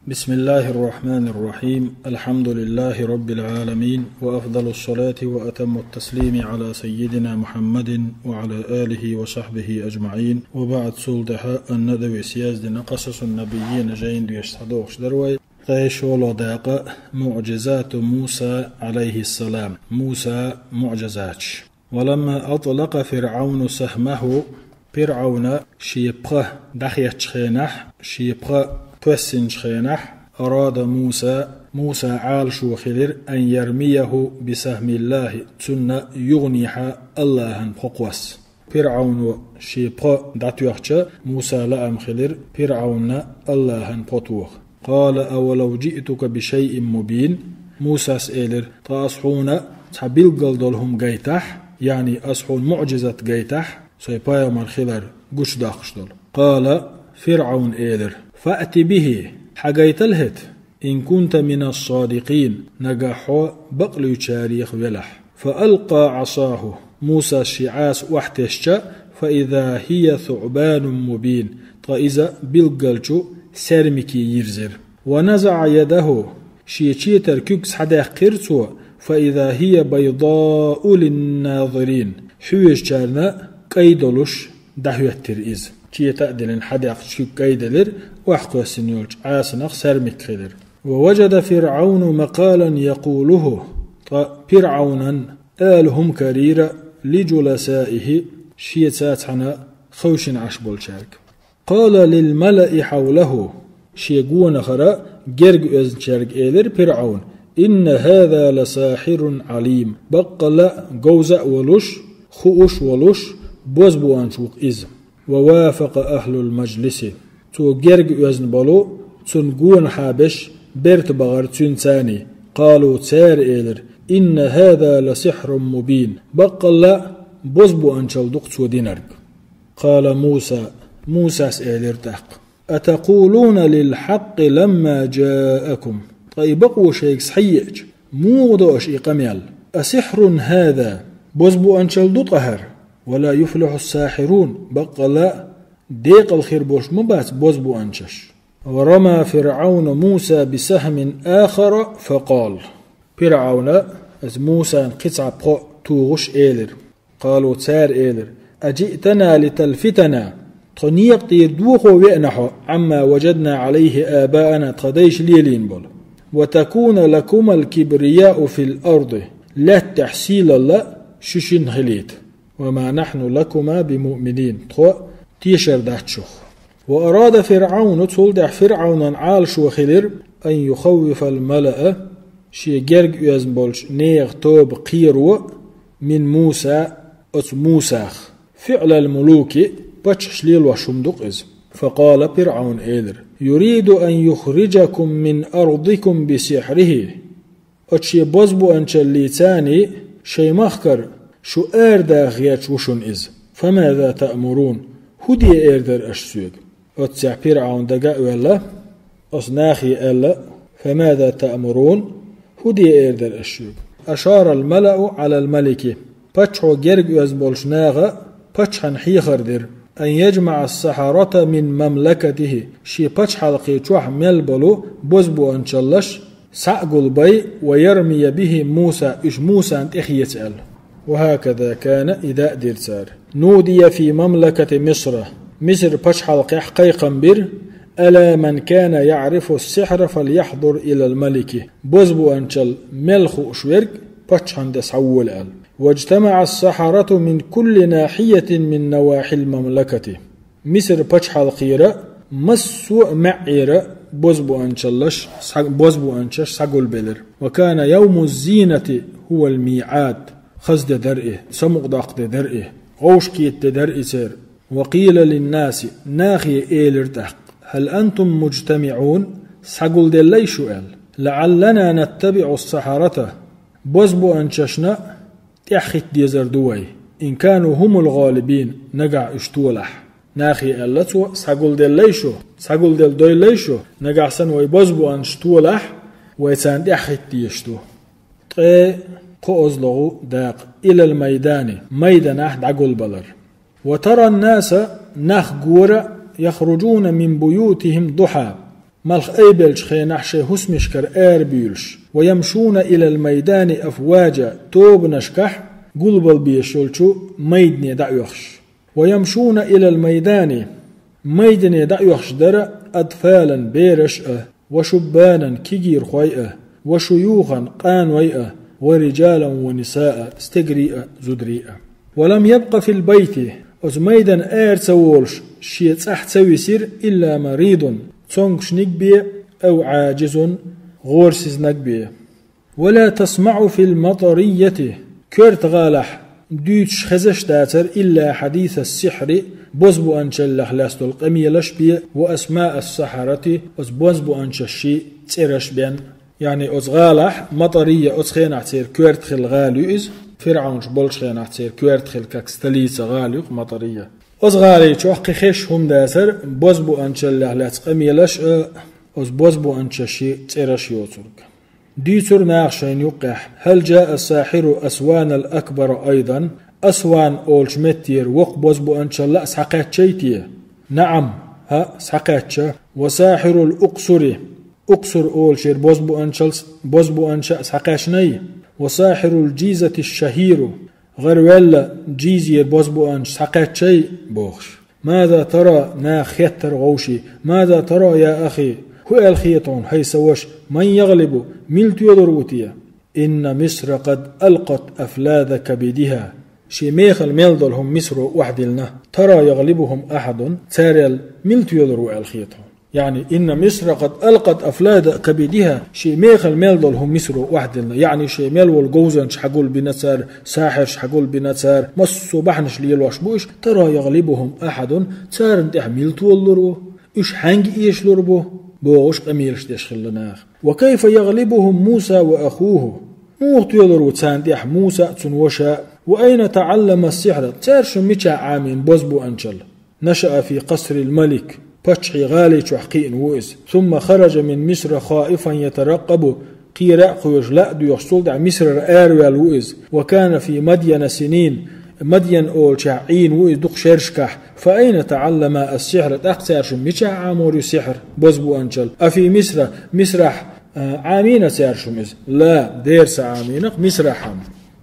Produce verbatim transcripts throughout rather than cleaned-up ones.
بسم الله الرحمن الرحيم. الحمد لله رب العالمين، وأفضل الصلاة وأتم التسليم على سيدنا محمد وعلى آله وصحبه أجمعين. وبعد، цул тӀехьа الندوة съездنا قصص النبيين жайна доьшуш схьадоагӀаш дар вай. Ткъе шолгӀа дакъа, معجزات موسى عليه السلام, Муса муӀжизаташ. ولما أطلق فرعون سهمه, ПирӀавна шен пха дӀахецначу хенахь, шен пха кхоьссинчу хенахь, أراد موسى, Мусан Ӏалашо хилира, أن يرميه بسهم الله, цунна юханехьа АллахӀан пхо кхосса. ПирӀавно шен пхо дӀатоьхча, Мусан лаам хилира ПирӀавнна АллахӀан пхо тоха. قال أولو جئتك بشيء مبين. Мусас элира: «Ткъа ас хьуна цхьа билггал долу хӀума гайтахь, яъни ас хьуна муӀжизат гайтахь, сайн пайхамар хилар гучудоккхуш долу». قال, ПирӀавн элира: «فأت به, хьагайтал хӀета, إن كنت من الصادقين, нагахь хьо бакълуьйчарех велахь». فألقى عصاه, Мусас шен Ӏаса охьатесча, فإذا هي ثعبان مبين, ткъа иза билггалчу саьрмике йирзира. ونزع يده, шен четар куьг схьадаьккхира цо, فإذا هي بيضاء للناظرين, хьоьжучарна кӀай долуш дӀахӀоьттира иза. Чета а диллина схьадаьккхича куьг кӀай делира, охьакхоьссина йолчу Ӏасанах саьрмик хилира. ووجد فرعون مقالا يقوله, ткъа ПирӀавнан ала хӀума карийра, لجلسائه, шеца цхьана хевшина Ӏаш болчаьрга. قال للملأ حوله, шен гонахара герга оьзначаьрга элира ПирӀавн: إن هذا لساحر عليم, баккъалла а говза а волуш, хууш а волуш, бозбуанча ву-кх иза. ووافق أهل المجلس, цо герга оьзна болу, цунна гонахьа беш, берта бахара цуьнан царний. قالوا, цара элира: إن هذا لسحر مبين, баккъалла а бозбуанчалла ду-кх цо динарг. قال موسى, Мусас элира тӀаккха: أتقولون للحق لما جاءكم, ткъа и бакъо шайга схьаеача, муха до аша и къамел? أسحر هذا, бозбуанчалла ду ткъа хӀара? ولا يفلح الساحرون, баккъалла а декъала хир болуш ма бац бозбуанчаш. ورمى فرعون موسى بسهم آخر فقال, ПирӀавна оцу Мусан кхин цхьа пхо тухуш элира. قالوا, цара элира: أجئتنا لتلفتنا, тхо некъа тӀера дохо веана хьо, عما وجدنا عليه آباءنا, тхан дайша лелийна болу, وتكون لكما الكبرياء في الأرض, лаьттахь сийлалла шу шинна хилийта. وما نحن لكما بمؤمنين, тхо тешар дац шух. وأراد فرعون, цул тӀаьхьа ПирӀавнан Ӏалашо хилира, أن يخوف الملأ, шен герга оьзна болчу нехан тоба кхеро, من موسى, оцу Мусах. فعل الملوك, паччахьаш лелош хӀума ду-кх иза. فقال, ПирӀавн элира: يريد أن يخرجكم من أرضكم بسحره. Оцу шен бозбуанчаллица шайн махкара шу арадаха гӀерташ ву шуна иза. فماذا تأمرون, хӀун де эр дара аша соьга? Оццехь ПирӀавн дага а ваьлла, оцу нахе аьлла: فماذا تأمرون, хӀун де эр дара аша шуьга? أشار الملأ على الملك, паччахьо герга оьзна болчу наха паччахьна хьехар дира: أن يجمع السحرة من مملكته, шен пачхьалкхе чохь мел болу бозбуанчаллаш схьа а гулбай, ويرمي بهم موسى, уьш Мусана тӀехеца аьлла. وهكذا كان, и дан а дира цара. نودي في مملكة مصر, Мисар пачхьалкхехь кхайкхам бира: ألا من كان يعرف السحر فليحضر إلى الملك, бозбуанчалла мел хууш верг паччахьна тӀе схьавола аьлла. واجتمع السحرة من كل ناحية من نواحي المملكة. Мисар пачхьалкхера массо а маьӀӀера бозбуанчаллаш схьа-, бозбуанчаш схьагулбелира. وكان يوم الزينة هو الميعاد. Хаза де дара и, самукъадоккху де дара и, вовшахкхета де дара и церан. وقيل للناس, нахе элира тӀаккха: هل أنتم مجتمعون, схьагулделлай шу аьлла? لعلنا نتبع السحرة, бозбуанчашна тӀаьхьахӀитта дезар ду вай, إن كانوا هم الغالبين, нагахь уьш толахь. Нахе аьлла цо: схьагулделлай шу, схьагулделла дойллай шу, нагахь санна вай бозбуанчаш толахь, вай царна тӀаьхьахӀитта дезаш ду. Ткъе кхоалгӀа дакъа, إلى الميدان, майданахь дӀагулбалар. وترى الناس, нах гора, يخرجون من بيوتهم ضحى, малх айбеллачу хенахь шайн хӀусамашкара арабуьйлуш, «ويمشون إلى الميدان أفواجا», тобанашкахь гулбала безаш йолчу майдане дӀаоьхуш. «ويمشون إلى الميدان», майдане дӀаоьхуш дара, «أطفالا», бераш а, «وشبانا», кегийрхой а, «وشيوخا», къаной а, «ورجالا ونساء», стегарий а, зударий а. «ولم يبق في البيت», оцу майдан ара ца волуш, шен цӀахь ца висира, «إلا مريض», цомгушниг бен, «أو عاجز», гӀорасизниг бен. «ولا تسمع في المطرية», коьрта гӀалахь дуьйцуш хезаш дацара, «إلا حديث السحر», бозбуанчаллех лаьцна долу къамелаш бен, «وأسماء السحرة», оцу бозбуанчашший цӀераш бен. Яъни оцу гӀалахь, Матария, оцу хенахь церан коьрта хилла гӀала ю иза, ФирӀавнаш болчу хенахь церан коьрта хилла, как столица, гӀала ю-кх Матария. Оцу гӀали чохь кхин хезаш хӀума дацара, бозбуанчаллех лаьцна къамелаш а, оцу бозбуанчашший цӀераш йоцург. Дуьйцура наха шайна юккъехь: «هل جاء الساحر أسوان الأكبر أيضا؟» Асван олучу меттера воккха бозбуанчалла а схьакхаьччай те? «نعم», хӀаъ, схьакхаьчча. «وساحر الأقصر», Уксур олучера бозбуанчалла, бозбуанча а схьакхаьчнай? «وساحر الجيزة الشهير», гӀараваьлла Джизера бозбуанча схьакхаьччай? бохуш. «ماذا ترى؟» Наха хеттара гӀовший. «ماذا ترى يا أخي؟» ХӀун аьлла хета хьуна, хӀай сан ваша, «من يغلب؟» Мила тоьлур ву те? «إن مصر قد ألقت أفلاذ كبدها». Шен мехала мел долу хӀума Мисро охьадиллина. «ترى يغلبهم أحد؟» Царел мила тоьлур ву аьлла хета хьуна? Яъни, «إن مصر قد ألقت أفلاذ كبدها», шен мехала мел долу хӀума Мисро охьадиллина, яъни, шен мел волу говзанчаш хьагулбина цара, сахьирш хьагулбина цара, массо а бахьанаш лелош бу уьш, «ترى يغلبهم أحد», царна тӀехь мила толалур ву, уьш хьаьнга эшалур бу, бохуш къамелаш деш хилла наха. «وكيف يغلبهم موسى وأخوه؟» Муха тоьлур ву царна тӀехь Муса а, цуьнан ваша а? «وأين تعلم السحر؟» Цара шун мичахь Ӏамийна бозбуанчалла? «نشأ في قصر الملك», паччахьан гӀали чохь кхиъна ву иза. «ثم خرج من مصر خائفا يترقب», кхера а кхоьжуш, ла а доьхуш, цул тӀаьхьа Мисрара араваьлла ву иза. «وكان في مدين سنين», Мадьян олучохь Ӏийна ву иза дукха шерашкахь. «فأين تعلما السحر؟» ТӀаккха цара шун мичахь Ӏамор ю сихьр, бозбуанчалла? «أفي مصر؟» Мисрахь, а, Ӏамийна цара шун иза? «لا», дера ца Ӏамийна-кх Мисрахь-м.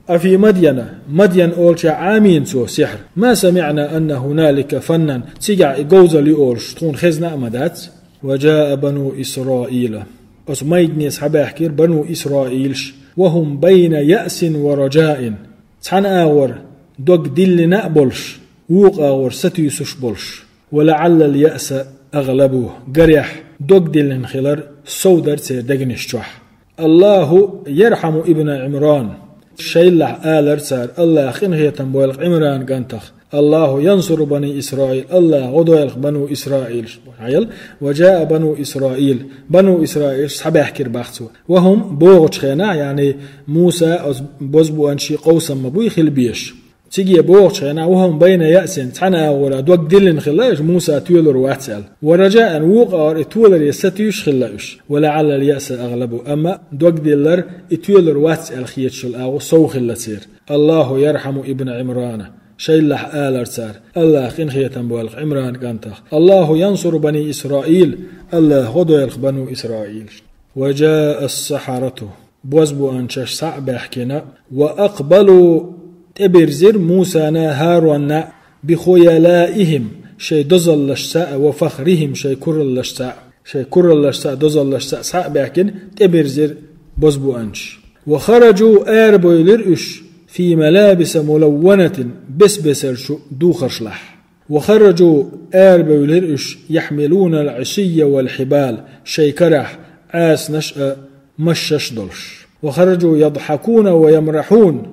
«أفي مدين؟» Мадьян олучохь Ӏамийна цо сихьр? «ما سمعنا أن هنالك فنا», цигахь и говзалла ю олуш тхуна хезна а ма дац. «وجاء بنو إسرائيل». Оцу майдане схьабаьхкира бану Исраилаш, «وهم بين يأس ورجاء». Цхьана агӀор дог диллина а болуш, вукху агӀор сатуьйсуш а болуш. «ولعل اليأس أغلبه». Гарехь, дог диллина хилар сов дара церан дегнаш чохь. «الله يرحم ابن عمران». Шайллахь алара цара: «АллахӀа къинхетам бойла-кх Ӏимран кӀантах». «الله ينصر بني إسرائيل». АллахӀа гӀо дойла-кх бану Исраилаш. Хьайла, «وجاء بنو إسرائيل». Бану Исраилаш схьабаьхкира боху цо. «وهم», бохучу хенахь, яъни Муса оцу бозбуанчийн къовсам ма буй хила безаш. Циге бохучу хенахь, «وهم بين يأس», цхьана агӀора дог диллина хилла уьш, Муса тоьлур вац аьлла. «ورجاء», вукху агӀор и толаре сатуьйсуш хилла уьш. «ولعل اليأس أغلبه». Амма дог диллар и тоьлур вац аьлла хеташ йолу агӀо сов хилла церан. «الله يرحم ابن عمران». Шайллахь алара цара: «АллахӀа къинхетам бойла-кх Ӏимран кӀантах». «الله ينصر بني إسرائيل». АллахӀа гӀо дойла-кх бану Исраилаш. «وجاء السحرة». Бозбуанчаш схьа а баьхкина, «وأقبلوا», тӀебирзира Мусана, ХӀаронна, «بخيلائهم», шайн дозаллашца а, «وفخرهم», шайн кураллашца а. Шайн кураллашца а, дозаллашца а схьа а баьхкина, тӀебирзира бозбуанчаш. «وخرجوا», арабевлира уьш, «في ملابس ملونة», бес-бесарчу духаршлахь. «وخرجوا», арабевлира уьш, «يحملون العصي والحبال», шайн карахь Ӏасанаш а, машшаш а долуш. «وخرجوا يضحكون ويمرحون»,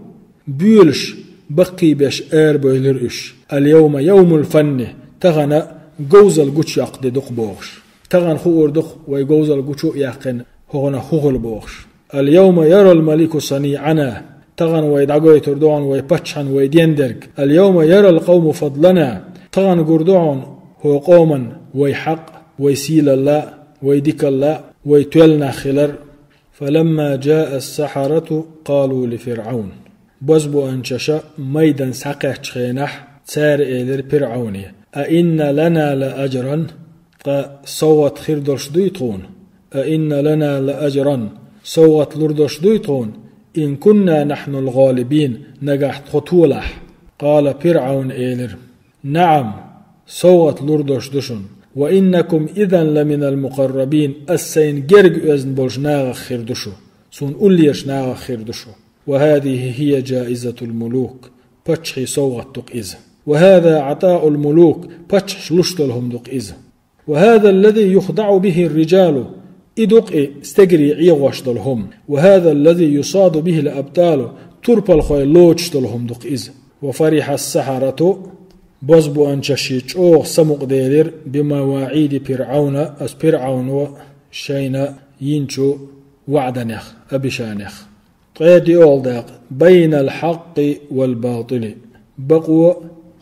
боьлуш, баккхий беш арабевлира уьш. «اليوم يوم الفن», тахана говзалла гучуяккха де ду-кх бохуш. Тахана хуур ду-кх вай говзалла гучу а яьккхина, хӀокхунах хӀун хуьлу бохуш. «اليوم يرى الملك صنيعنا». Тахана вай дӀагойтур ду хьуна вай паччахьан вай дендерг. «اليوم يرى القوم فضلنا». Тахана гур ду хьуна хӀокху къоман вай хьакъ, вай сийлалла, вай дикалла, вай тоьлла нах хилар. «فلما جاء السحرة قالوا لفرعون». Бозбуанчаша майдан схьакхаьччу хенахь, цара элира ПирӀауне: «أئن لنا لأجرا؟» Ткъа совгӀат хир долуш дуй тхуна? أئن لنا لأجرا, совгӀат лур долуш дуй тхуна? إن كنا نحن الغالبين, нагахь тхо толахь. قال, ПирӀавна элира: نعم, совгӀат лур долуш ду шуна. وإنكم إذا لمن المقربين, ас сайна герга оьзна болчу нахах хир ду шу, суна уллерчу нахах хир ду шу. وهذه هي جائزة الملوك, паччахьийн совгӀат ду-кх иза. وهذا عطاء الملوك, паччахьаш луш долу хӀума ду-кх иза. وهذا الذي يخدع به الرجال, и ду-кх и стегарий Ӏехош долу хӀума. وهذا الذي يصاد به الأبطال, турпалхой лоцуш долу хӀума ду-кх иза. وفرح السحرة, бозбуанчаш чӀогӀа самукъаделира, بمواعيد فرعون, оцу ПирӀавно шайна йинчу ваӀданех, обещанех. Ткъе диъолгӀа дакъа: بين الحق والباطل, бакъо а,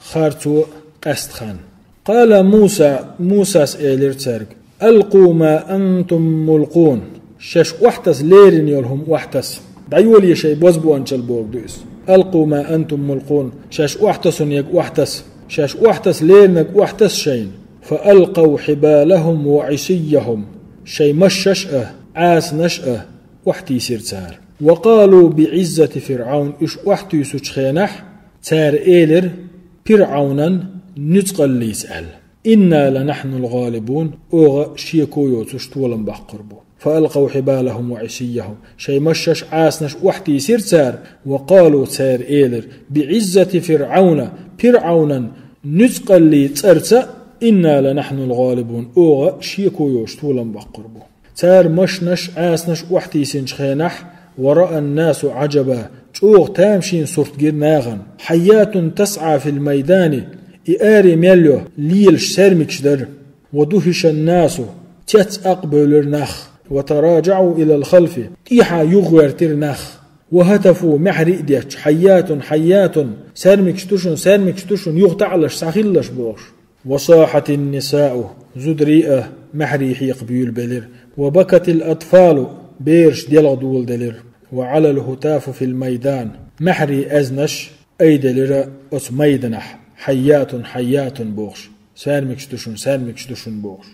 харцо а къаьстина хан. قال موسى, Мусас элира цаьрга: ألقوا ما أنتم ملقون, шаьш охьатаса лерина йолу хӀума охьатаса. ДӀайолае шайн бозбуанчалла бохург ду иза. ألقوا ما أنتم ملقون, шаьш охьатасунарг охьатаса, шаьш охьатаса леринарг охьатаса шайна. فألقوا حبالهم وعصيهم, шайн машшаш а, Ӏасанаш а охьатийсира цара. وقالوا بعزة فرعون, уьш охьатуьйсучу хенахь, цара элира ПирӀавнан нуьцкъаллица аьлла: إنا لنحن الغالبون, оха шеко йоцуш толам баккхур бу. فألقوا حبالهم وعصيهم, шайн машшаш, Ӏасанаш охьатийсира цара. وقالوا, цара элира, بعزة فرعون, ПирӀавнан нуьцкъаллин цӀарца: إنا لنحن الغالبون, оха шеко йоцуш толам баккхур бу. Цара машнаш, Ӏасанаш охьатийсинчу хенахь, ورأى الناس عجبا, чӀогӀа тамашийна сурт гира нахана. حيات تسعى في الميدان, и аре мел йо лелаш саьрмикаш дара. ودهش الناس, цец акъбевлира нах. وتراجعوا إلى الخلف, тӀехьа юхагӀертира нах. وهتفوا, маьхьарий а детташ: حيات حيات, саьрмикаш ду шуна, саьрмикаш ду шуна, юха таӀалаш, схьахилалаш бохуш. وصاحت النساء, зударий а, маьхьарий хьекха буьйлабелира. وبكت الأطفال, бераш делха доладелира. وعلا الهتاف في الميدان, маьхьарийн аьзнаш айделира оцу майданахь: حيات حيات бохуш, саьрмикаш ду шуна, саьрмикаш ду шуна бохуш.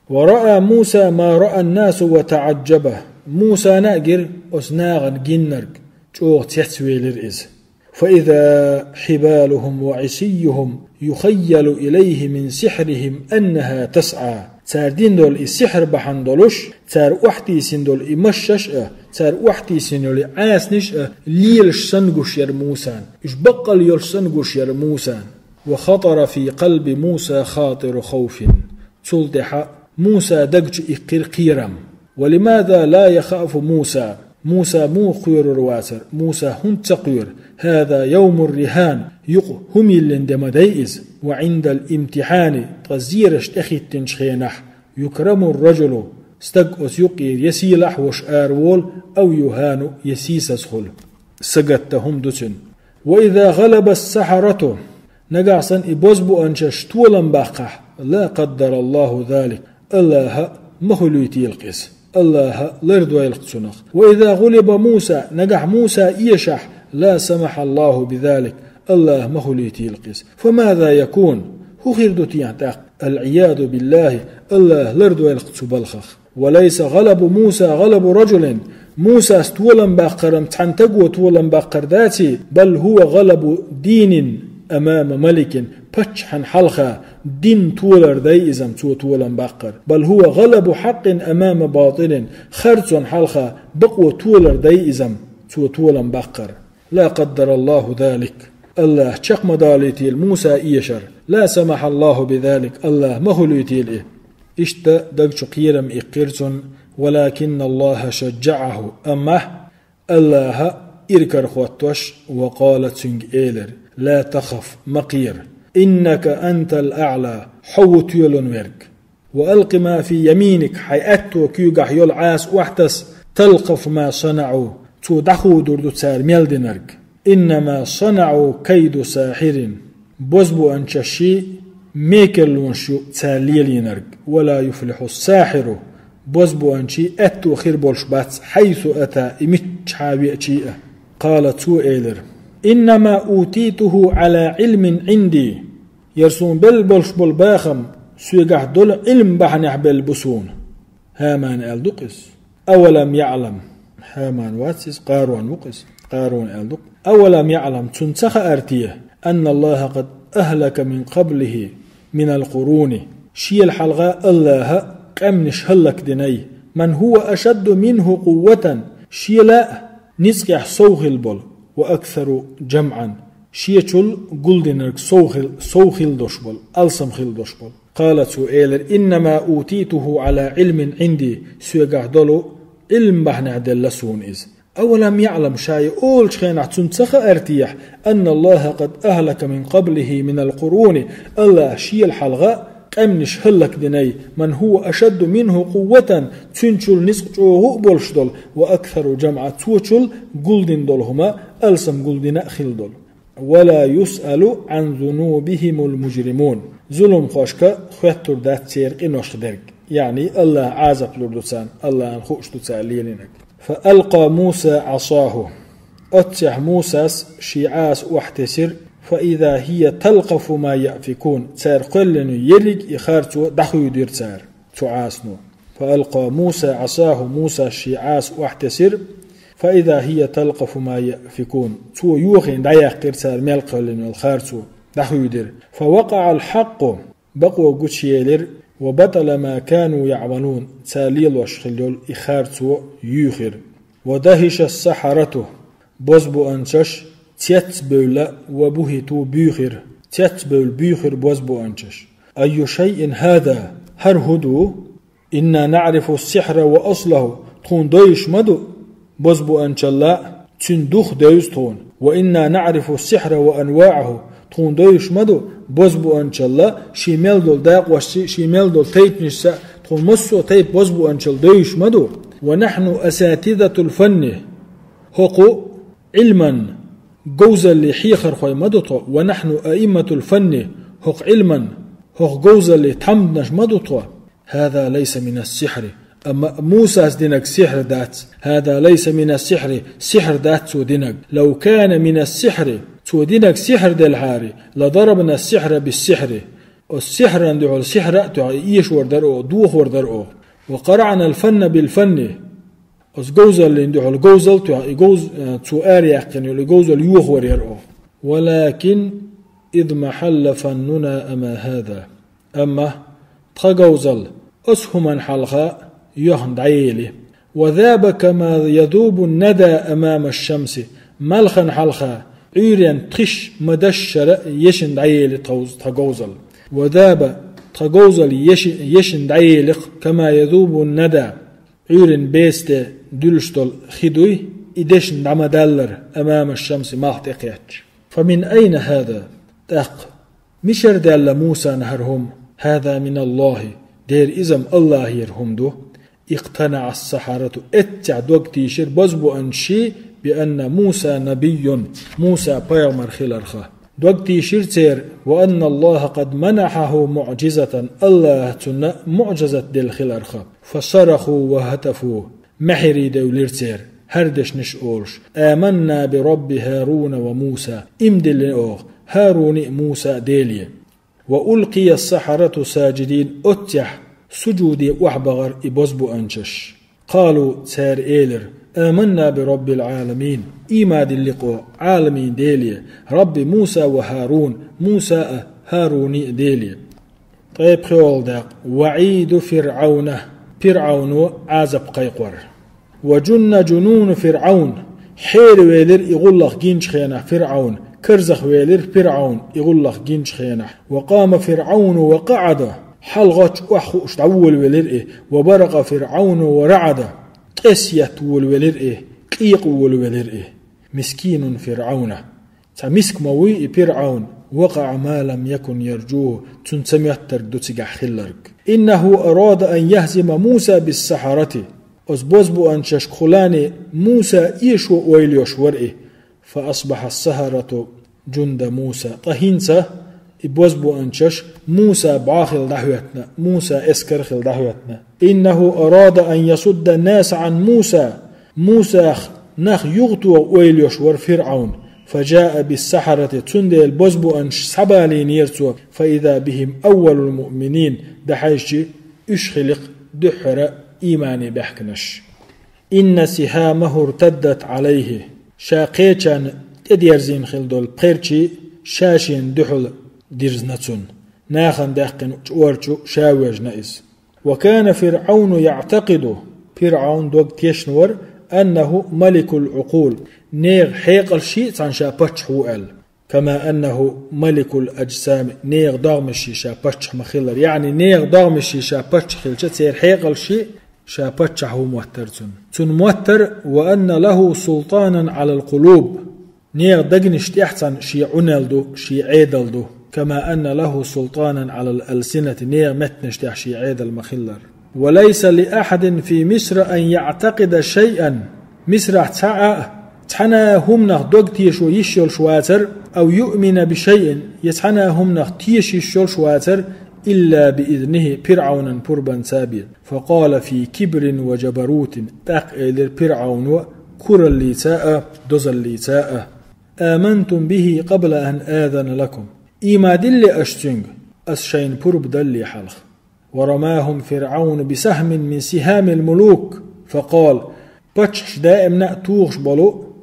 ورأى موسى ما رأى الناس وتعجب, Мусана а гира оцу нахана гиннарг, чӀогӀа цецвелира иза. فإذا حبالهم وعصيهم يخيل إليه من سحرهم أنها تسعى. Цара дина долу и сихьр бахьана долуш, цара охьатийсина долу и машшаш а, цара охьатийсина йолу и Ӏасанаш а лелаш санна гуш яра Мусана. Уьш баккъалла йолуш санна гуш яра Мусана. وخطر في قلب موسى خاطر خوف. Цул тӀаьхьа Мусан даг чу иккхира кхерам. ولماذا لا يخاف موسى؟ Муса муха кхоьрур вацара? Муса хӀунда ца кхоьру? هذا يوم الرهان, юкъа хӀума йиллина де ма дай иза. وعند الامتحان, ткъа зераш тӀехӀиттинчу хенахь, يكرم الرجل, стаг оцу юккъера я сийлахь а волуш араволу, أو يهان, я сийсаза хуьлу. Сагатта хӀума ду цуьнан. وإذا غلب السحرة, нагахь санна и бозбуанчаш толам баккхахь, لا قدر الله ذلك, АллахӀа ма хуьлуьйтийла-кх иза. АллахӀа лардойла-кх цунах. وإذا غلب موسى, нагахь Муса эшахь, لا سمح الله بذلك, АллахӀа ма хуьлуьйтийла-кх иза. فماذا يكون؟ ХӀун хир ду техьа тӀаккха? العياذ بالله, АллахӀа лардойла-кх цу балхах. وليس غلب موسى غلب رجل, Мусас толам баккхарам цхьана таго толам баккхар даций, بل هو غلب دين أمام ملك, паччахьан хьалха дин толар дай изам цо толам баккхар. بل هو غلب حق أمام باطل, харцон хьалха бакъо толар дай изам цо толам баккхар. لا قدر الله ذلك. АллахӀа чекх ма далийтийла Муса эшар. لا سمح الله بذلك, АллахӀа ма хуьлуьйтийла и. Иштта даг чу кхерам иккхира цунна, ولكن الله شجعه, амма АллахӀа иракарахӀоттош, وقال, цуьнга элира: لا تخف, ма кхера, إنك أنت الأعلى, хьо ву тоьлун верг. وألق ما في يمينك, хьайн аьтто куьйгахь йолу Ӏаса охьатаса, تلقف ما صنعوا, цо дӀахудур ду цара мел динарг. إنما صنعوا كيد ساحر, бозбуанчашший мекарлонаш ю цара лелийнарг. ولا يفلح الساحر, бозбуанчий аьтто хир болуш бац, حيث أتى, и миччахьа веачий а. قال, цо элира: إنما أوتيته على علم عندي. Яра суна белла болуш болу бахам Соьгахь долу Ӏилма бахьанехь белла бу суна». Хьамана аьлла ду-кх иза. «Авалам яӀлам». Хьаман вац иза, Къарун ву-кх иза. Къарун аьлла ду-кх. «Авалам яӀлам», цунна ца хаьара те, «анна Аллаха къад ахлака мин къаблихи минал къуруни», шел хьалха Аллаха къаьмнаш хӀаллакдинай, «ман хӀува ашадду минху къувватан», шел а ницкъехь сов хилла болу, «ва аксару жамӀан», шечул гулдинарг сов хил-, сов хилла долуш болу, алсам хилла долуш болу. Къала, цо элира: «Иннама утитуху Ӏала Ӏилмин Ӏинди», соьгахь долу Ӏилма бахьанехь делла суна иза. «Авалам яӀлам», ша и олучу хенахь цунна ца хаьара те, «анна Аллаха къад ахлака мин къаблихи минал къуруни», Аллаха шел хьалха къаьмнаш хӀаллакдинай, «ман хӀува ашадду минху къувватан», цуьнчул ницкъ чӀогӀа а болуш долу, «ва аксару жамӀа», цочул гулдина долу хӀума алсам гулдина а хилла долу. «Ва ла юсъалу Ӏан зунубихимул мужримун». Зуламхошка хоьттур дац церан къиношх дерг. Яъни Аллаха Ӏазап лур ду царна, Аллахьан хууш ду цара лелийнарг. «Фа алкъа Муса Ӏасаху». Оццехь Мусас шен Ӏаса охьатесира, «фа иза хӀия талкъафу ма яъфикун». Цара кхоьллина ерриг и харцо дӀахуьйдира цара цу Ӏасано. «Фа алкъа Муса Ӏасаху», Мусас шен Ӏаса охьатесира, «фа иза хӀия талкъафу ма яъфикун». Цо йохийна дӀаяьккхира цара мел кхоьллина йолу харцо, дӀахуьйдира. «Фа вакъаӀал хьакъу», бакъо гучуелира, «ва батӀала ма кану яӀмалун», цара лелош хилла йолу и харцо юьйхира. «Ва дахиша ас-сахьарату», бозбуанчаш цецбевлла, «ва бухӀиту», буьйхира, цецбевлла буьйхира бозбуанчаш. «Айю шайъин хӀаза», хӀара хӀун ду? «Инна наӀрифу ас-сихьра ва аслаху», тхуна довзуш ма ду бозбуанчалла, цуьнан дух девза тхуна. «Ва инна наӀрифу ас-сихьра ва анваӀаху», тхуна довзуш ма ду бозбуанчалла, шен мел долу дакъошца, шен мел долу тайпанашца, тхуна массо а тайпа бозбуанчалла девзаш ма ду. «Ва нахьну асатизатул фанни», хӀокху Ӏилман говзаллин хьехархой ма ду тхо. «Ва нахьну аимматул фанни», хӀокху Ӏилман, хӀокху говзаллин тхьамданаш ма ду тхо. «ХӀаза лайса минас-сихьри». Амма Мусас динарг сихьр дац. «ХӀаза лайса минас-сихьри», сихьр дац цо динарг. «Лав кана минас-сихьри», цо динарг сихьр делхьара, «ла дарабна ас-сихьра бис-сихьри». Оцу сихьран дуьхьал сихьр а тоьхна, и эшор дара оха, дохор дара оха. «Ва къараӀна ал-фанна бил-фанни». Оцу говзаллин дуьхьал говзал а тоьхна, и говз-, э, цо араяьккхина йолу и говзал йохор яра оха. «Валакин измахьалла фаннуна ама хӀаза». Амма тхан говзал оцу хӀуманна хьалха йоьхна дӀаели. «Ва заба кама язубу ан-нада амама аш-шамси». Малхана хьалха Ӏуьйренна тхиш ма-дашшара ешина дӀаели тховз-, тхан говзал. «Ва заба», тхан говзал еши-, ешина дӀаели-кх, «кама язубу ан-нада». Ӏуьйренна беса тӀе дуьллуш долу хи дуй, и дешна дӀа ма-даллара, «амама аш-шамси», малх тӀекхаьчча. «Фа мин айна хӀаза?» ТӀаккха мичара даьлла Мусана хӀара хӀума? «ХӀаза миналлахӀи», дера иза-м Аллахьера хӀума ду. «ИкътанаӀа ас-сахьарату», эццехь дог тийшира бозбуанчаш, «би анна Муса набийюн», Муса пайхамар хиларх. Дог тийшира церан: «Ва анна Аллаха къад манахьаху муӀжизатан», Аллаха цунна муӀжизат делла хиларх. «Фа сараху ва хӀатафу», маьхьарий девлира церан, хӀара дешнаш а олуш: «Аманна би Рабби ХӀаруна ва Муса», ийман диллина оха ХӀаруни а, Муса а Деле. «Ва улкъия ас-сахьарату сажидин», оццехь сужуде охьабахара и бозбуанчаш. «Къалу», цара элира: «Аманна би Раббил Ӏаламин», ийман диллина оха Ӏаламийн Деле, «Рабби Муса ва ХӀарун», Муса а, ХӀаруни а Деле. Ткъе пхоьалгӀа дакъа. «ВаӀиду ФирӀавна», ПирӀавно Ӏазап кхайкхор. «Ва жунна жунуну ФирӀавн», хьеравелира и гӀуллакх гинчу хенахь ФирӀавн, карзахвелира ФирӀавн и гӀуллакх гинчу хенахь. «Ва къама ФирӀавну ва къаӀада», хьалагӀоттуш охьахууш дӀаволавелира и. «Ва баракъа ФирӀавну ва раӀада», ткъес етта волавелира и, къекъа волавелира и. «Мискинун ФирӀавна». Цхьа миска ма вуй и ПирӀавн, «вакъаӀа ма лам якун яржуху», цунна ца моьттург ду цигахь хилларг. «ИннахӀу арада ан яхӀзима Муса биссахьарати». Оцу бозбуанчашкахула Муса эшо ойла йош вара и. «Фа асбахьа ас-сахьарату жунда Муса». Ткъа хӀинца и бозбуанчаш Муса бӀо хилла дӀахӀоьттина, Муса эскар хилла дӀахӀоьттина. «ИннахӀу арада ан ясудда ан-наса Ӏан Муса». Мусах нах юхатоха ойла йош вара ФирӀавн. فجاء بالسحرة, цундела бозбуанчаш схьабалийнера цо, فإذا بهم أول المؤمنين, дӀахьаьжча уьш хили-кх дуьххьара иймане баьхкинарш. إن سهامه ارتدت عليه, ша кхечарна тӀедерзийна хилла долу пхерчий ша шена дуьхьал дирзина цунна. Нахана даьккхина чӀор чу ша воьжна иза. وكان فرعون يعتقد, ПирӀавн дог тешна вара, أنه ملك العقول, нехан хьекъалшший а цхьана ша паччахь ву аьлла. كما أنه ملك الأجسام, нехан догӀмашший ша паччахь ма хиллара. ЯӀни, нехан догӀмашший ша паччахь хилча, церан хьекъалшший а ша паччахь ву моттара цунна. Цунна моттара, وأن له سلطانا على القلوب, нехан дегнаш тӀехь цхьана шен Ӏунел ду, шен Ӏедал ду. كما أن له سلطانا على الألسنة, нехан меттанаш тӀехь шен Ӏедал ма хиллара. وليس لأحد في مصر أن يعتقد شيئا, Мисрахь цхьа а, цхьана а хӀуманах дог тешо йиш йолуш вацара, أو يؤمن بشيء, я цхьана а хӀуманах теша йиш йолуш вацара, إلا بإذنه, ПирӀавнан пурбанца бен. فقال في كبر وجبروت, тӀаккха элира ПирӀавно кураллица а, дозаллица а: آمنتم به قبل أن آذن لكم, ийман дилле аша цуьнга, ас шайна пурба далле хьалха? ورماهم فرعون بسهم من سهام الملوك، فقال, паччахьаш даимна а тухуш болу,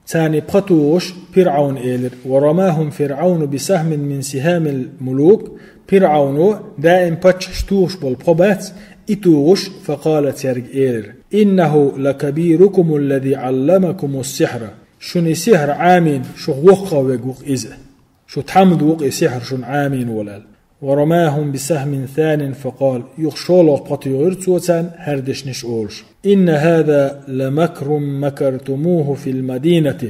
царний пха тухуш, ПирӀавна элира: ورماهم فرعون بسهم من سهام الملوك, ПирӀавно даим паччахьаш тухуш болу пха бац, и тухуш, فقال, цаьрга элира: إنه لكبيركم الذي علمكم السحر, шуна и сихьр Ӏамийна шух воккхах верг ву-кх иза. Шу тхьамда ву-кх и сихьр шуна Ӏамийна волу аьлла. ورماهم بسهم ثان فقال, юха шолгӀа пха туьйхира цо царна хӀара дешнаш олуш: إن هذا لمكر مكرتموه في المدينة,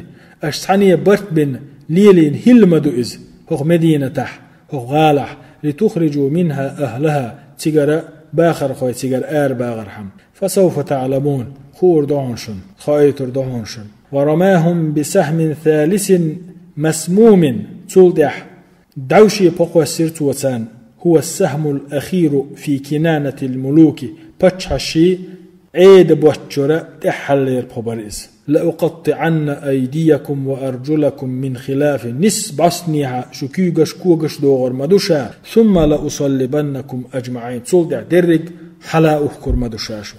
аша цхьаьна барт бина лелийна хӀилла ма ду иза, хӀокху Мединатахь, хӀокху гӀалахь, لتخرجوا منها أهلها, цигара бахархой цигара арабахархьама. فسوف تعلمون, хуур ду хьуна шуна, хоуьйтур ду хьуна шуна. ورماهم بسهم ثالث مسموم, цул тӀаьхьа дӀовше пха кхоьссира цо царна: هو السهم الأخير في كنانة الملوك, паччахьашший Ӏеда боцчуьра тӀаьххьаллера пха бара иза. لأقطعن أيديكم وأرجلكم من خلاف, нисса бӀостанехьа шу куьйгаш, когаш догӀур ма ду ша, ثم لأصلبنكم أجمعين, цул тӀаьхьа дерриг хьала ухкур ма ду ша шу.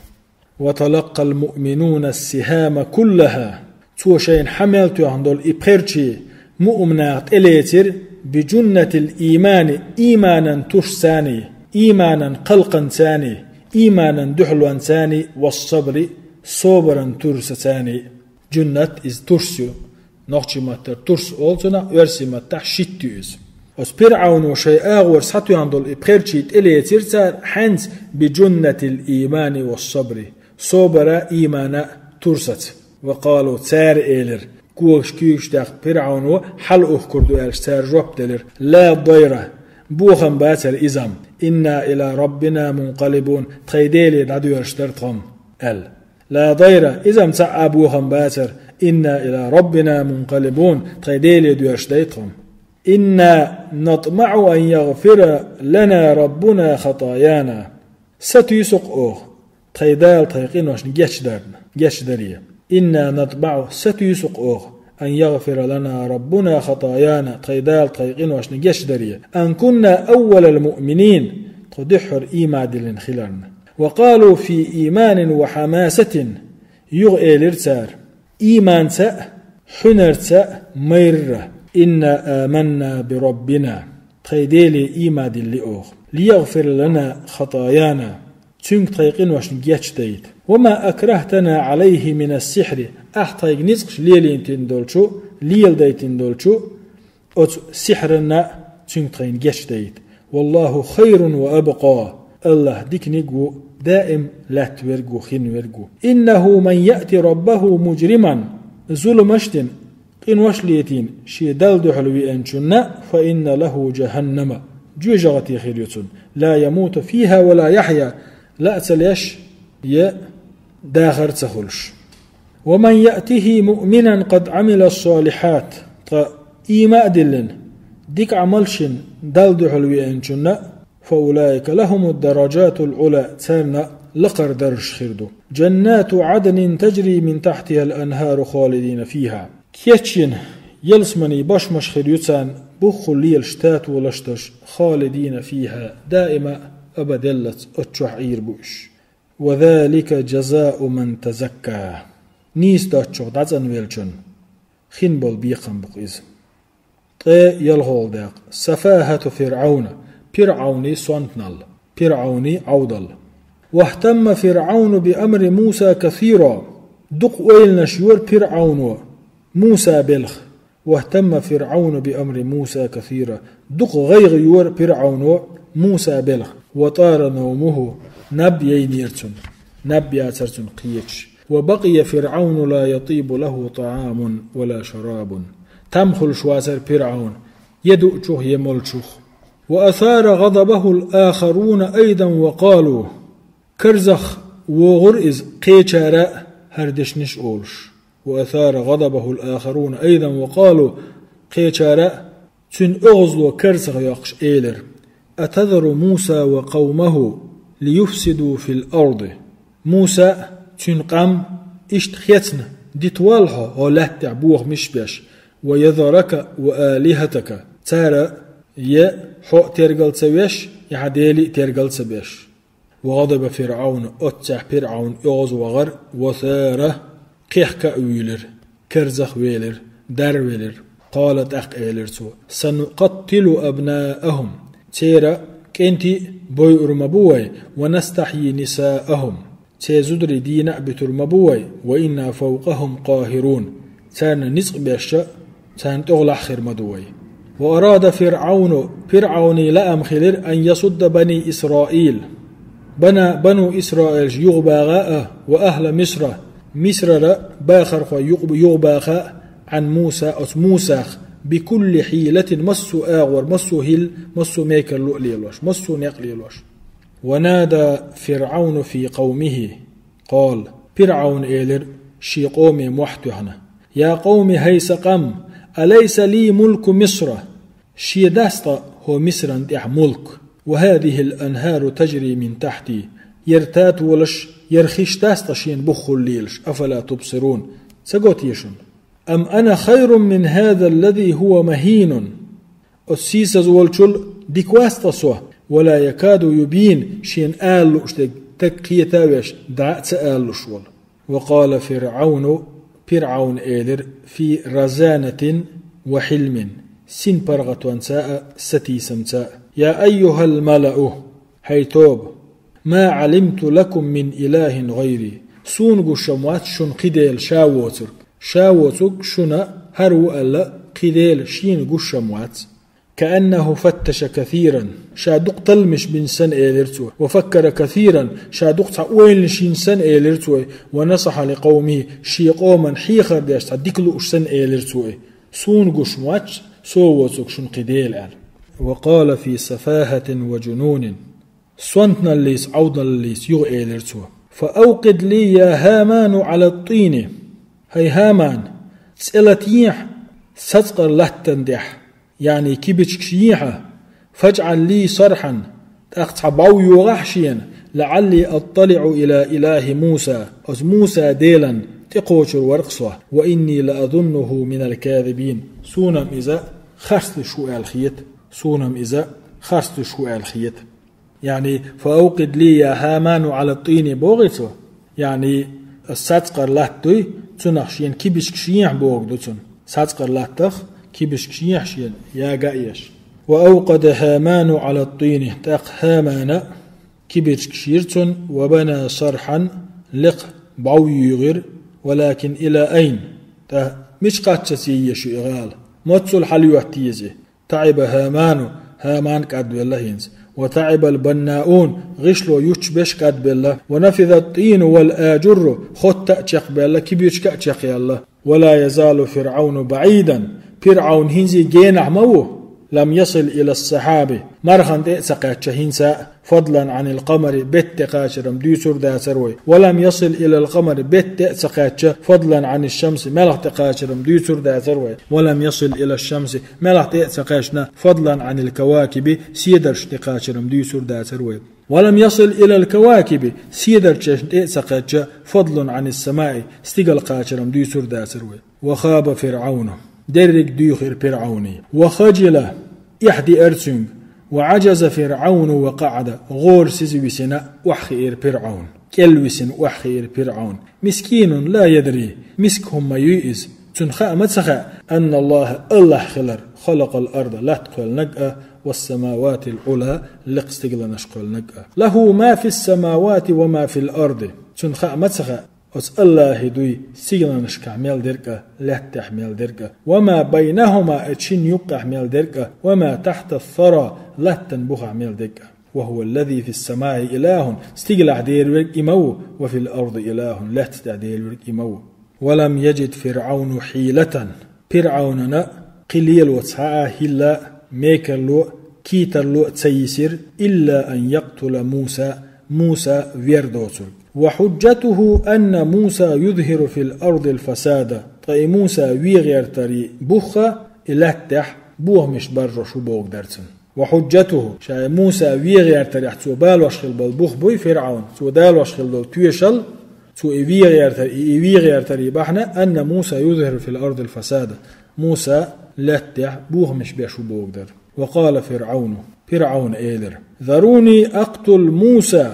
وتلقى المؤمنون السهام كلها, цо шайна хьа мел тоьхна долу и пхерчий муъминаша тӀелецира, بجنة الإيمان, ийманан турсацаний, ийманан кхалкханцаний, ийманан дуьхьалонцаний, والصبر, собаран турсацаний. Джуннат иза турс ю. Нохчийн маттара турс олу цунах, оьрсийн маттахь щит ю иза. Оцу ПирӀавно шайн агӀор схьатоьхна долу и пхерчий тӀелецира цара хьаьнца, بجنة الإيمان والصبر, собара, иймана турсаца. وقالوا, цара элира, когаш, куьйгаш даьккхина ПирӀавно хьала ухкур ду аьлча, цара жоп делира: لا ضير, бохам бацара иза-м, إنا إلى ربنا منقلبون, тхайн Деле дӀадоьрзуш дара тхо-м, аьлла. لا ضير, иза-м цхьа а бохам бацара, إنا إلى ربنا منقلبون, тхайн Деле доьрзуш дай тхо. إنا نطمع أن يغفر لنا ربنا خطايانا. Сатуьйсу-кх оха, тхайн Дала тхайн къиношна гечдарна, гечдаре. إنا نطمع, сатуьйсу-кх оха, أن يغفر لنا ربنا خطايانا, тхайн Дала тхайн къиношна гечдаре. أن كنا أول المؤمنين, тхо дуьххьара ийман диллина хиларна. وقالوا في إيمان وحماسة, юха элира цара, ийманца а, хьуьнарца а майрра: إنا آمنا بربنا, тхайн Деле ийман диллина оха, ليغفر لنا خطايانا, цуьнга тхайн къиношна гечдайта. وما أكرهتنا عليه من السحر, ахь тхайга ницкъаш лелийтина долчу, леладайтина долчу оцу сихьранна а цуьнга тхайна гечдайта. والله خير وأبقى, АллахӀ диканиг ву, даим лаьттаверг ву, хинверг ву. إنه من يأت ربه مجرما, зуламаш дина, къинош летийна шен Далла дуьхьал веанчунна, فإن له جهنم, жоьжахати хир ю цунна, لا يموت فيها ولا يحيا, лаа ца леш, я дахар ца хуьлуш. ومن يأته مؤمنا قد عمل الصالحات, ткъа ийман а диллина, дика Ӏамалш йина Далла дуьхьал веанчунна, فأولئك لهم الدرجات العلى, царна лакхара даржаш хир ду. جنات عدن تجري من تحتها الأنهار خالدين فيها. Кечйина Ялсамани бошмаш хир ю царна, буххула лелаш татолаш деш, خالدين فيها, даима а, абаделлац оцу чохь Ӏийр бу уьш. وذلك جزاء من تزكى. Нийса доцчух дӀацӀанвеллачун хин болу бекхам бу-кх иза. Ткъе ялхолгӀа дакъа. سفاهة فرعون, ПирӀауний сонтаналла, ПирӀауний Ӏовдалла. واهتم فرعون بأمر موسى كثيرا. Дукха ойланаш йора ПирӀауно Муса белах. واهتم فرعون بأمر موسى كثيرا. Дукха гӀайгӀа йора ПирӀауно Муса белах. وطار نومه. Наб яйнера цунна. Наб яцара цунна кхеташ. وبقي فرعون لا يطيب له طعام ولا شراب. Там хуьлуш вацара ПирӀаун, я дуучух, я молучух. وأثار غضبه الآخرون أيضا وقالوا. Карзах вогӀура иза кхечара а хӀара дешнаш а олуш. وأثار غضبه الآخرون أيضا وقالوا. Кхечара а цуьнан оьгӀазло карзах йоккхуш элира: أتذر موسى وقومه ليفسدوا في الأرض. Муса а, цуьнан къам а иштта хецна дитавал хьо, хьо лаьттахь бохамаш а беш, ويذرك وآلهتك. Цара я хьо а тергал ца веш, я хьан дели а тергал ца беш. وغضب فرعون, оццехь ПирӀаун оьгӀазвахара, وثار, кхехка а вуьйлира, карзах а велира, дарвелира. قال, тӀаккха элира цо: سنقتل أبناءهم. Церан кӀентий а бойур ма бу вай, ونستحيي نساءهم. Церан зударий дийна а буьтур ма бу вай, وإنا فوقهم قاهرون. Царна ницкъ беш а, царна тӀехула хир ма ду вай. وأراد فرعون, ПирӀауний лаам хилира, أن يصد بني إسرائيل, бана, бану Исраилаш юхабаха а, وأهل مصر, Мисрара бахархой юкъ-, юхабаха а, عن موسى, оцу Мусах, بكل حيلة, массо а агӀор, массо а хӀилла, массо а мекарло а лелош, массо а некъ лелош. ونادى فرعون في قومه, قال, ПирӀаун элира шен къоме мохь тоьхна: يا قوم, хӀай сан къам, أليس لي ملك مصر؟ Шен дац ткъа хӀокху Мисран тӀехь мулк? وهذه الأنهار تجري من تحتي. ХӀара татолаш, хӀара хиш дац ткъа шена буххула лелаш? أفلا تبصرون. Ца го те шуна? أم أنا خير من هذا الذي هو مهين؟ Оцу сийсаз волчул дика вац ткъа со? ولا يكاد يبين, шена ала лууш дерг стаг кхета а веш, дӀа а ца ала луш волу. وقال فرعون, ПирӀаун элира, في رزانة وحلم, синпаргӀатонца а, сатийсамца а: يا أيها الملأ, хӀай тоба, ما علمت لكم من إله غيري, суна гуш ма вац шуна кхин дела ша воцург. Ша воцург шуна хӀара ву аьлла кхин дела шена гуш ма вац. كأنه فتش كثيرا, ша дукха талламаш бина санна элира цо. وفكر كثيرا, ша дукха цхьа ойланаш йина санна элира цо. ونصح لقومه, шен къоман хьехар деш цхьа дика лууш санна элира цо. Суна гуш ма вац со воцург шуна кхин дела аьлла. وقال في سفاهة وجنون, сонтаналлица, Ӏовдаллица юха элира цо: فأوقد لي يا هامان على الطين. ХӀай ХӀаман, цӀе латайехьа сацкъар латтан тӀехь, яъни кибичкаш ехьа, فاجعل لي صرحا, тӀаккха цхьа бӀов йогӀахьа шена, لعلي أطلع إلى إله موسى, оцу Мусан Делан тӀекхочур вара-кх со, وإني لأظنه من الكاذبين, суна-м иза харц луш ву аьлла хета, суна-м иза харц луш ву аьлла хета. Яъни, فأوقد لي يا هامان على الطين бохий цо? Яъни, ас сацкъар латта дуй, цунах шена кибичкаш ехьа бохург ду цунна. Сацкъар латтах, кибичкаш ехьа шена, яга а еш. وأوقد هامان على الطين, тӀаккха ХӀамана кибичкаш йира цунна, وبنى صرحا, лекха бӀов юьйгӀира, ولكن إلى أين, тӀаккха мича кхаччалц е еза шу и гӀала? Моццул хьалайотта еза и? تعب هامان, ХӀаман кӀадвелла хӀинца. وتعب البناؤون, гӀишло юттуш берш кӀадбелла. ونفذ الطين والآجر, хотта а чекхбаьлла, кибичка а чекхъяьлла. ولا يزال فرعون بعيدا, ПирӀаун хӀинца а генахь ма ву. لم يصل إلى السحاب, мархана тӀе а ца кхаьчча хӀинца а, فضلا عن القمر, бетта тӀе кхачар-м дуьйцур дацара вай. ولم يصل إلى القمر, бетта тӀе а ца кхаьчча, فضلا عن الشمس, маьлха тӀе кхачар-м дуьйцур дацара вай. ولم يصل إلى الشمس, маьлха тӀе а ца кхаьчна, فضلا عن الكواكب, седарш тӀе кхачар-м дуьйцур дацара вай. ولم يصل إلى الكواكب, седарчашна тӀе а ца кхаьчча, فضل عن السماء, стигала кхачар-м дуьйцур дацара вай. وخاب فرعون, Дерриг дуьйхира ПирӀавне. وخجل, эхь диара цуьнга. وعجز فرعون وقعد, гӀора сиз висина охьахиира ПирӀавн. КӀел висина охьахиира ПирӀавн. مسكين لا يدري, миска хӀума ма юй иза. Цунна хаа ма ца хаьа, أن الله, АллахӀ хилар, خلق الأرض, латта кхоьллинарг а, والسماوات العلى, лекха стигланаш кхоьллинарг а. له ما في السماوات وما في الأرض. Цунна хаа ма ца хаьа, оцу АллахӀан дуй стигланашкахь мел дерг а, лаьттахь мел дерг а. وما بينهما, оцу шинна юккъехь мел дерг а. وما تحت الثرى, латтан бухахь мел дерг а. وهو الذي في السماء إله, стигалахь Дела верг и ма ву, وفي الأرض إله, лаьтта тӀехь Дела верг и ма ву. ولم يجد فرعون حيلة. ПирӀавнана кхин лело цхьа а хӀилла а, мекарло а, кийтарло а ца йисира, إلا أن يقتل موسى, Муса вер доцург. وحجته أن موسى يظهر في الأرض الفساد. Ткъа и Муса вен гӀертаран бух а, и лаьттахь бохамаш баржош ву бохург дара цуьнан. وحجته, ша и Муса вен гӀертарехь цо балош хилла болу бух буй ПирӀавн, цо далош хилла долу тоьшалла, цо и вен гӀертар, и, и вен гӀертаран бахьана, أن موسى يظهر في الأرض الفساد. Муса лаьттахь бохамаш беш ву бохург дара. وقال فرعون, ПирӀавна элира: ذروني أقتل موسى.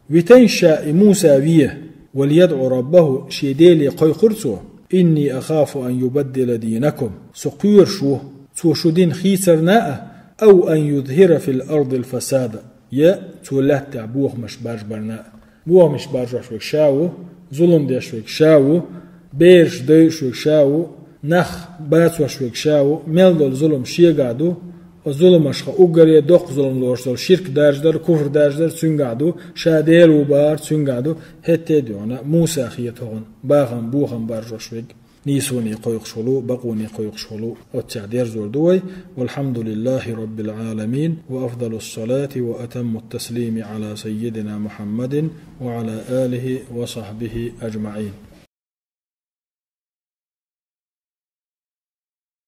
Витина ша и Муса вен, وليدع ربه, шен Деле кхойкхура цо: إني أخاف أن يبدل دينكم. Со кхоьруш ву, цо шун дин хийцарна а, أو أن يظهر في الأرض الفساد, я цо лаьттахь бохамаш баржабарна а. Бохамаш баржош верг ша ву, зулам деш верг ша ву, бераш дойуш верг ша ву, нах бацош верг ша ву, мел долу зулам шегахь ду, оцу зуламашха уггаре доккха зулам лоруш долу ширк даржадар, куфр даржадар цуьнгахь ду, ша Дела ву бахар цуьнгахь ду, хӀетте а дуьхьал Муса хета хӀокхуьнан бахам, бохам баржош верг. Нийсоне кхойкхуш волу, бакъоне кхойкхуш волу, оццехь дерзор ду вай. والحمد لله رب العالمين، وأفضل الصلاة وأتم التسليم على سيدنا محمد وعلى آله وصحبه أجمعين.